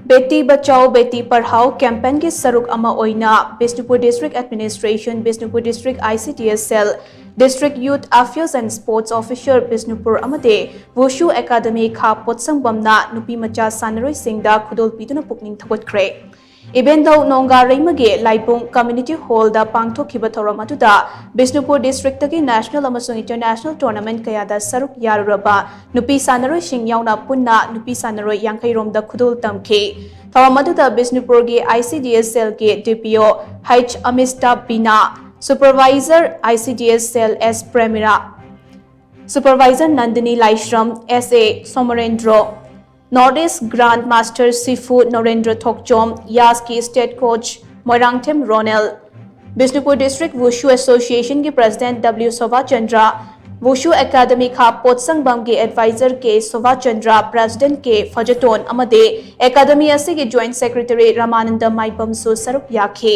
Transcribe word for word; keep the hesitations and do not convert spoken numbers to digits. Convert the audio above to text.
ꯕꯦꯇꯤ ꯕꯆꯥꯎ ꯕꯦꯇꯤ ꯄꯔꯍꯥꯎ ꯀꯦꯝꯄꯦꯟꯒꯤ ꯁꯔꯨꯛ ꯑꯃ ꯑꯣꯏꯅ Bishnupur district administration, Bishnupur district I C D S cell, district youth affairs and sports officer Bishnupur ꯑꯃꯗꯤ wushu academy ꯈꯥ ꯄꯣꯠꯁꯪꯕꯝꯅ ꯅꯨꯄꯤ ꯃꯆꯥ ꯁꯥꯟꯅꯔꯣꯏꯁꯤꯡꯗ ꯈꯨꯗꯣꯜ ꯄꯤꯗꯨꯅ ꯄꯨꯛꯅꯤꯡ ꯊꯧꯒꯠꯈ꯭ꯔꯦ꯫ ꯏꯕꯦꯟꯗꯧ ꯅꯣꯡꯒꯥꯔꯩꯃꯒꯤ ꯂꯥꯏꯕꯨꯡ ꯀꯝꯃ꯭ꯌꯨꯅꯤꯇꯤ ꯍꯣꯜꯗ ꯄꯥꯡꯊꯣꯛꯈꯤꯕ ꯊꯧꯔꯝ ꯑꯗꯨꯗ ꯕꯤꯁꯅꯨꯄꯨꯔ ꯗꯤꯁꯇ꯭ꯔꯤꯛꯇꯒꯤ ꯅꯦꯁꯅꯦꯜ ꯑꯃꯁꯨꯡ ꯏꯟꯇꯔꯅꯦꯁꯅꯦꯜ ꯇꯣꯔꯅꯥꯃꯦꯟꯠ ꯀꯌꯥꯗ ꯁꯔꯨꯛ ꯌꯥꯔꯨꯔꯕ ꯅꯨꯄꯤ ꯁꯥꯟꯅꯔꯣꯏꯁꯤꯡ ꯌꯥꯎꯅ ꯄꯨꯟꯅ ꯅꯨꯄꯤ ꯁꯥꯟꯅꯔꯣꯏ ꯌꯥꯡꯈꯩ ꯔꯣꯝꯗ ꯈꯨꯗꯣꯜ ꯇꯝꯈꯤ꯫ ꯊꯧꯔꯝ ꯑꯗꯨꯗ ꯕꯤꯁꯅꯨꯄꯨꯔꯒꯤ ꯑꯥꯏ ꯁꯤ ꯗꯤ ꯑꯦꯁ ꯁꯦꯜꯒꯤ ꯗꯤ ꯄꯤ ꯑꯣ H ꯑꯃꯤꯁꯇꯥ Bina, supervisor I C D S cell S Premira, supervisor Nandini Laishram, S A Somarendro, north east grand master sifu Norendra Thokchom, ꯌꯥꯁꯀꯤ state coach Moirangthem Ronel, Bishnupur district wushu ꯑꯦꯁꯣꯁꯤꯌꯦꯁꯟꯒꯤ president W Sobhachandra, wushu academy ꯈꯥ ꯄꯣꯠꯁꯪꯕꯝꯒꯤ ꯑꯦꯗꯚꯥꯏꯖꯔ ꯀꯦ ꯁꯣꯚꯥꯆꯟꯗ꯭ꯔ, ꯄ꯭ꯔꯁꯤꯗꯦꯟꯠ ꯀꯦ ꯐꯖꯇꯣꯟ ꯑꯃꯗꯤ ꯑꯦꯀꯥꯗꯃꯤ ꯑꯁꯤꯒꯤ ꯖꯣꯏꯟꯠ ꯁꯦꯀ꯭ꯔꯦꯇꯔꯤ ꯔꯃꯥꯅꯟꯗ ꯃꯥꯏꯕꯝꯁꯨ ꯁꯔꯨꯛ ꯌꯥꯈꯤ꯫